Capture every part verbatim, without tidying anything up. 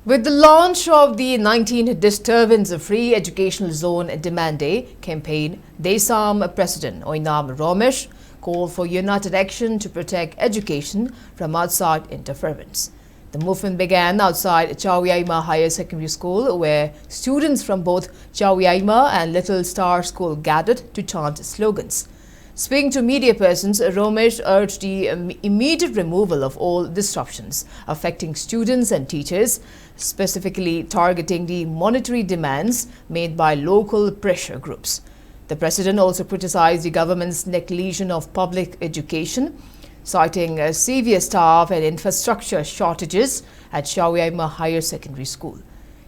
With the launch of the nineteenth Disturbance Free Educational Zone Demand Day campaign, DESAM President Oinam Romesh called for united action to protect education from outside interference. The movement began outside Chaoyaima Higher Secondary School, where students from both Chaoyaima and Little Star School gathered to chant slogans. Speaking to media persons, Romesh urged the im-, immediate removal of all disruptions affecting students and teachers, specifically targeting the monetary demands made by local pressure groups. The president also criticized the government's negligence of public education, citing, uh, severe staff and infrastructure shortages at Chaoyaima Higher Secondary School.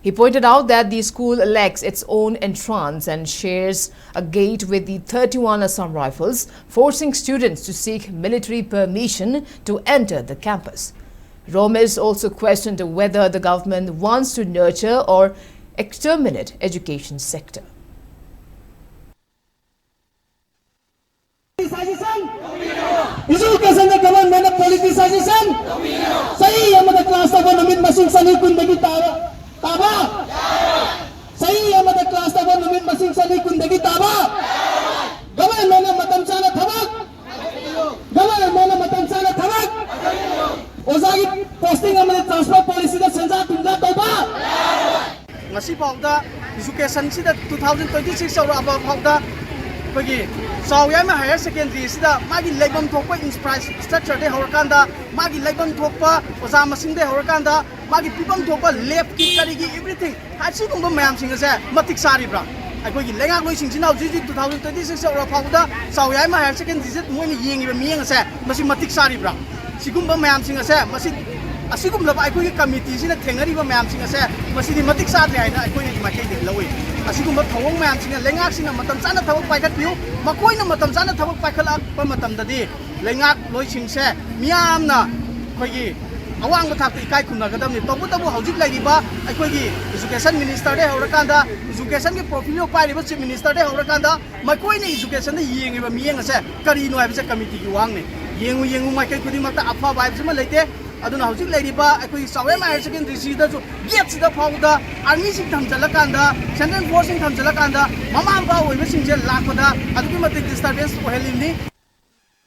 He pointed out that the school lacks its own entrance and shares a gate with the thirty-one Assam Rifles, forcing students to seek military permission to enter the campus. Romesh also questioned whether the government wants to nurture or exterminate education sector. Suggestion? Education the government ꯅ politicization? ꯆꯍꯤ ꯑꯃꯗ class ꯇꯧꯕ ꯅꯨꯃꯤꯠ ꯃꯁꯤꯡ ꯆꯅꯤ ꯀꯨꯟꯗꯒꯤ ꯇꯥꯕ, ꯇꯥꯕ? ꯆꯍꯤ ꯑꯃꯗ class ꯇꯧꯕ ꯅꯨꯃꯤꯠ ꯃꯁꯤꯡ ꯆꯅꯤ ꯀꯨꯟꯗꯒꯤ ꯇꯥꯕ? Government ꯅ ꯃꯇꯝ ꯆꯥꯅ ꯊꯕꯛ, government ꯅ ꯃꯇꯝ ꯆꯥꯅ ꯊꯕꯛ, ꯑꯣꯖꯥꯒꯤ posting ꯑꯃꯗ transfer policy ꯗ ꯁꯦꯟꯖꯥ ꯊꯨꯝꯖꯥ ꯇꯧꯕ꯫ ꯉꯁꯤ ꯐꯥꯎꯗ education ꯁꯤꯗ two thousand twenty six ꯌꯧꯔꯛꯑꯕ ꯐꯥꯎꯗ ꯑꯩꯈꯣꯏꯒꯤ ꯆꯥꯎ ꯌꯥꯏꯃ higher secondary ꯁꯤꯗ ꯃꯥꯒꯤ ꯂꯩꯐꯝ ꯊꯣꯛꯄ infrastructure ꯗꯩ ꯍꯧꯔꯀꯥꯟꯗ, ꯃꯥꯒꯤ ꯂꯩꯐꯝ ꯊꯣꯛꯄ ꯑꯣꯖꯥ ꯃꯁꯤꯡꯗꯩ ꯍꯧꯔꯀꯥꯟꯗ, ꯃꯥꯒꯤ ꯄꯤꯐꯝ ꯊꯣꯛꯄ lab ꯀꯤ ꯀꯔꯤꯒꯤ everything, ꯑꯁꯤꯒꯨꯝꯕ ꯃꯌꯥꯝꯁꯤꯡ ꯑꯁꯦ ꯃꯇꯤꯛ ꯆꯥꯔꯤꯕ꯭ꯔꯥ? ꯑꯩꯈꯣꯏꯒꯤ ꯂꯩꯉꯥꯛꯂꯣꯏꯁꯤꯡꯁꯤꯅ ꯍꯧꯖꯤꯛ ꯍꯧꯖꯤꯛ two thousand twenty six ꯌꯧꯔꯛꯑ ꯐꯥꯎꯕꯗ ꯆꯥꯎ ꯌꯥꯏꯃ higher secondary ꯁꯦ ꯃꯣꯏꯅ ꯌꯦꯡꯉꯤꯕ ꯃꯤꯠꯌꯦꯡ ꯑꯁꯦ ꯃꯁꯤ ꯃꯇꯤꯛ ꯆꯥꯔꯤꯕ꯭ꯔꯥ? ꯁꯤꯒꯨꯝꯕ ꯃꯌꯥꯝꯁꯤꯡ ꯑꯁꯦ, ꯃꯁꯤ, ꯑꯁꯤꯒꯨꯝꯂꯕ ꯑꯩꯈꯣꯏꯒꯤ committee ꯁꯤꯅ ꯊꯦꯡꯅꯔꯤꯕ ꯃꯌꯥꯝꯁꯤꯡ ꯑꯁꯦ, ꯃꯁꯤꯗꯤ ꯃꯇꯤꯛ ꯆꯥꯗ꯭ꯔꯦ ꯍꯥꯏꯅ ꯑꯩꯈꯣꯏꯒꯤ ꯃꯥꯏꯀꯩꯗꯒꯤ ꯂꯧꯏ꯫ ꯑꯁꯤꯒꯨꯝꯕ ꯊꯧꯑꯣꯡ ꯃꯌꯥꯝꯁꯤꯡꯅ ꯂꯩꯉꯥꯛꯁꯤꯡꯅ ꯃꯇꯝ ꯆꯥꯅ ꯊꯕꯛ ꯄꯥꯏꯈꯠꯄꯤꯌꯨ꯫ ꯃꯈꯣꯏꯅ ꯃꯇꯝ ꯆꯥꯅ ꯊꯕꯛ ꯄꯥꯏꯈꯠꯂꯛꯄ ꯃꯇꯝꯗꯗꯤ ꯂꯩꯉꯥꯛꯂꯣꯏꯁꯤꯡꯁꯦ ꯃꯤꯌꯥꯝꯅ ꯑꯩꯈꯣꯏꯒꯤ ꯑꯋꯥꯡꯕ ꯊꯥꯛꯇ ꯏꯀꯥꯏ ꯈꯨꯝꯅꯒꯗꯕꯅꯤ꯫ ꯇꯧꯕꯇꯕꯨ ꯍꯧꯖꯤꯛ ꯂꯩꯔꯤꯕ ꯑꯩꯈꯣꯏꯒꯤ education minister ꯗꯩ ꯍꯧꯔꯀꯥꯟꯗ, education ꯒꯤ portfolio ꯄꯥꯏꯔꯤꯕ chief minister ꯗꯩ ꯍꯧꯔꯀꯥꯟꯗ, ꯃꯈꯣꯏꯅ education ꯗ ꯌꯦꯡꯉꯤꯕ ꯃꯤꯠꯌꯦꯡ ꯑꯁꯦ ꯀꯔꯤꯅꯣ ꯍꯥꯏꯕꯁꯦ committee ꯒꯤ ꯋꯥꯍꯪꯅꯤ꯫ ꯌꯦꯡꯉꯨ ꯌꯦꯡꯉꯨ, ꯃꯥꯏꯀꯩ ꯈꯨꯗꯤꯡꯃꯛꯇ ꯑꯐꯕ ꯍꯥꯏꯕꯁꯤꯃ ꯂꯩꯇꯦ꯫ ꯑꯗꯨꯅ ꯍꯧꯖꯤꯛ ꯂꯩꯔꯤꯕ ꯑꯩꯈꯣꯏꯒꯤ ꯆꯥꯎꯔꯦꯝ ꯍꯥꯌꯔ ꯁꯦꯀꯦꯟꯗꯔꯤꯁꯤꯗꯁꯨ ꯒꯦꯠꯁꯤꯗ ꯐꯥꯎꯕꯗ ꯑꯥꯔꯃꯤꯁꯤꯡ ꯊꯝꯖꯤꯜꯂꯀꯥꯟꯗ, ꯁꯦꯟꯇ꯭ꯔꯦꯜ ꯐꯣꯔꯁꯁꯤꯡ ꯊꯝꯖꯤꯜꯂꯀꯥꯟꯗ ꯃꯃꯥ ꯃꯄꯥ ꯑꯣꯏꯕꯁꯤꯡꯁꯦ ꯂꯥꯛꯄꯗ ꯑꯗꯨꯛꯀꯤ ꯃꯇꯤꯛ ꯗꯤꯁꯇꯔꯕꯦꯟꯁ ꯑꯣꯏꯍꯜꯂꯤꯕꯅꯤ꯫